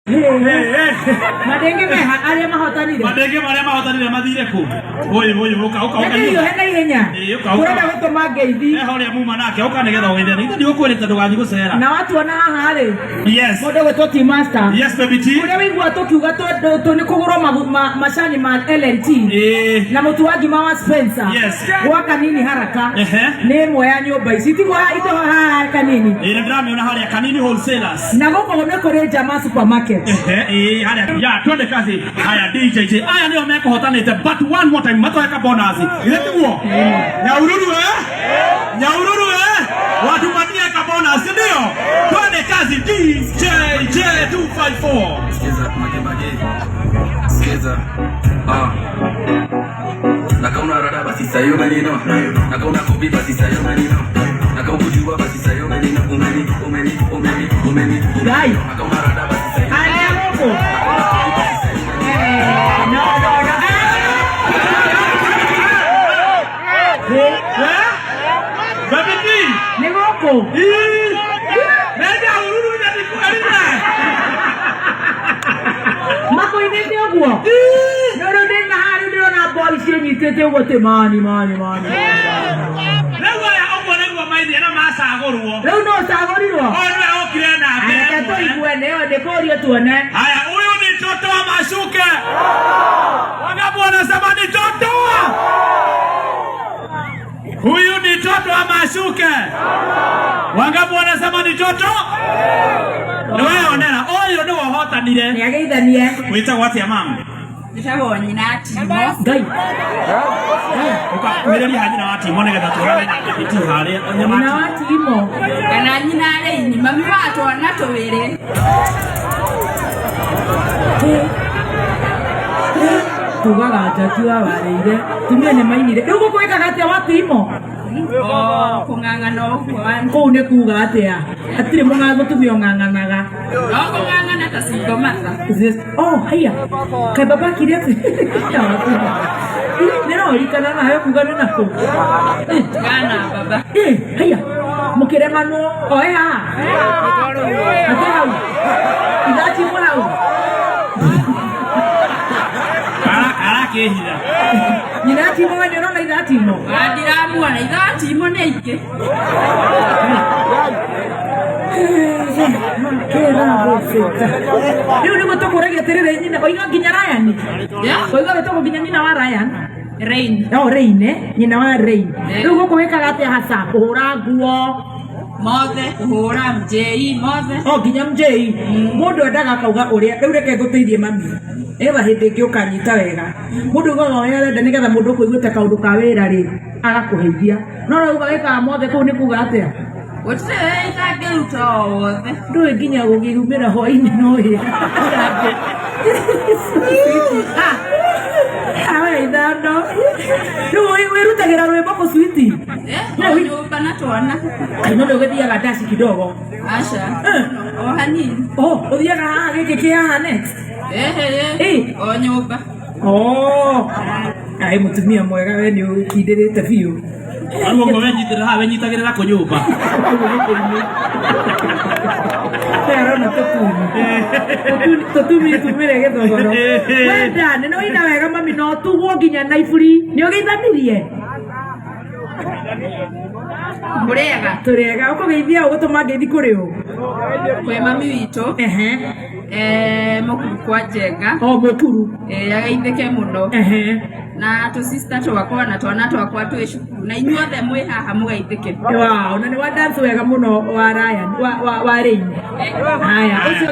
Madenge meha arĩa mahotanire. Madenge marĩa mahotanire mathire kũ? Ũyũ ũyũ, ũka ũka ũka. Nĩndĩhiũhe na ihenya. Ĩĩ, ũka, ũka. Tũrenda gũtũma ngeithi. Eho ũrĩa muma nake, ũka nĩgetha ũgeithanie. Ithe ndigũkwĩrĩte ndũgathiĩ gũcera. Na watuona haha rĩ, Yes. mũndũ ũgwĩtwo Tea Master. Yes, baby T. Ũrĩa wĩigua tũkiuga tondũ nĩ kũgũrwo macani ma LNT. Ĩĩ. Na mũtu wa ngima wa Spencer. Yes. Gwa Kanini haraka. Ehe. Nĩ ĩmwe ya nyũmba ici. Tigwo ito haha Kanini. Ĩĩ, nĩ ndĩramĩona harĩa Kanini Wholesalers. Na gũkũ nĩ kũrĩ Jama Supermarket. Ehe, ĩĩ, harĩa. Ya, twende kazi. Haya, DJ. Aya nĩo mekũhotanĩte, but one more time matoe ka bonus. Githĩ tiguo? Nyaururu eh? Nyaururu eh? Watupatie ka bonus, ndio? Twende kazi DJ 254. Sikiza magemage, sikiza, ah. Nakauna rada basi sayo menino, nakauna kopi basi sayo menino, nakaukujua basi sayo menino, umeni umeni umeni umeni Guy. Nakauna rada basi sayo Harĩa gũkũ. Eh, no, no, no. Eh, Eh? Baby T. Nĩ gũkũ. Ii. Nenda ururu na nikuarire. Makũinĩte ũguo. No rĩu ndĩ na haha rĩu ndĩrona boy ciĩnyitĩte ũguo atĩ mani mani mani. Rĩu aya ũguo nĩguo maithie na macagũrwo. Rĩu no ũcagũrirwo. Ũyũ nĩwe ũkire na mbere. Reke tũigue nĩyo ndĩkũrio tuone. Haya, huyu ni toto wa Mashuke. Wangapi wanasema ni toto? Huyu ni toto wa Mashuke. Wangapi wanasema ni toto? Nĩ wewe onera, ũyũ nĩwe ũhotanire. Nĩ ageithanie. Wĩtagwo atĩa mama? Njĩtagwo nyina Timo. Ngai. Ũkakuhĩrĩria ha nyina wa Timo nĩgetha tuonane na BBT harĩa. Nyina wa Timo. Kana nyina Reini, mami wa twana twĩrĩ. Tugaga Jackie wa warĩire. Tumia nĩ mainire. Rĩu gũkũ wĩkaga atĩa wa Timo? O kũng'ang'ana ũguo Kũu nĩ kuga atĩa? Hatirĩ mũtumia ũng'ang'anaga. No kũng'ang'ana ta single mother. Oh, haya. Kaĩ baba akire nĩ roririkana nawe kuga nĩ nakũ? Gana baba. Eh, haya. Mũkĩremanwo oe haha. Ate hau. Ithaa cimwe hau. Arakĩhitha. Nyina ya Timo we nĩ ũrona ithaa Timo? Ndiramuona ithaa Timo nĩ aingĩ. Rĩu nĩguo tũkũragia atĩrĩrĩ nyina oiga nginya Ryan. Yeah. Oiga wĩtagwo nginya nyina wa Ryan. Rain. No Rain eh? Nyina wa Rain. Eh. Rĩu gũkũ wĩkaga atĩa hasa? Kũhũra nguo. Mothe kũhũra mjei mothe. O nginya mjei. Mũndũ endaga akauga ũrĩa rĩu reke ngũteithie mami. Nĩgetha hĩndĩ ĩngĩ ũkanyita wega. Mũndũ augaga ũrĩa arenda nĩgetha mũndũ ũkũiguĩte kaũndũ ka wĩra rĩ agakũheithia. No rĩu uga wĩkaga mothe kũu nĩ kuga atĩa? Gũtirĩ wĩra itangĩruta o wothe. Ndũĩ nginya gũkĩhumĩra hwainĩ no wĩra. Ah, we ithano. Rĩu wĩrutagĩra rwĩmbo kũ switi? Eh, o nyũmba na twana. Kaĩ no nĩ ũgĩthiaga ndaci kidogo. Aca. Eh. O hanini. Oh, ũthiaga haha gĩkĩ kĩ haha next? Ehe. Eh. O nyũmba. Oh. Ai mũtumia mwega we nĩ ũkindĩrĩte biũ. Rĩu ũguo wenyitĩrĩra haha wenyitagĩrĩra kũ nyũmba. Arona tũtumi. Tũtumi tumire gĩthogoro. Wenda nĩ no ina wega mami no tugwo nginya na iburi. Nĩ ũgeithanirie? Mũrĩega. Tũrĩega. Ũkũgeithia ũgũtũma ngeithi kũrĩ ũ? Kwĩ mami witũ. Ehe. Eh, mũkuru kwa Njenga. O mũkuru. Eh, ageithĩke mũno. Ehe. Na tũsista twakwa na twana twakwa twĩ cukuru na inyuothe mwĩ haha mũgeithĩke. Wow, na nĩ wa dance wega mũno wa Ryan, wa Rain. Haya, ũcio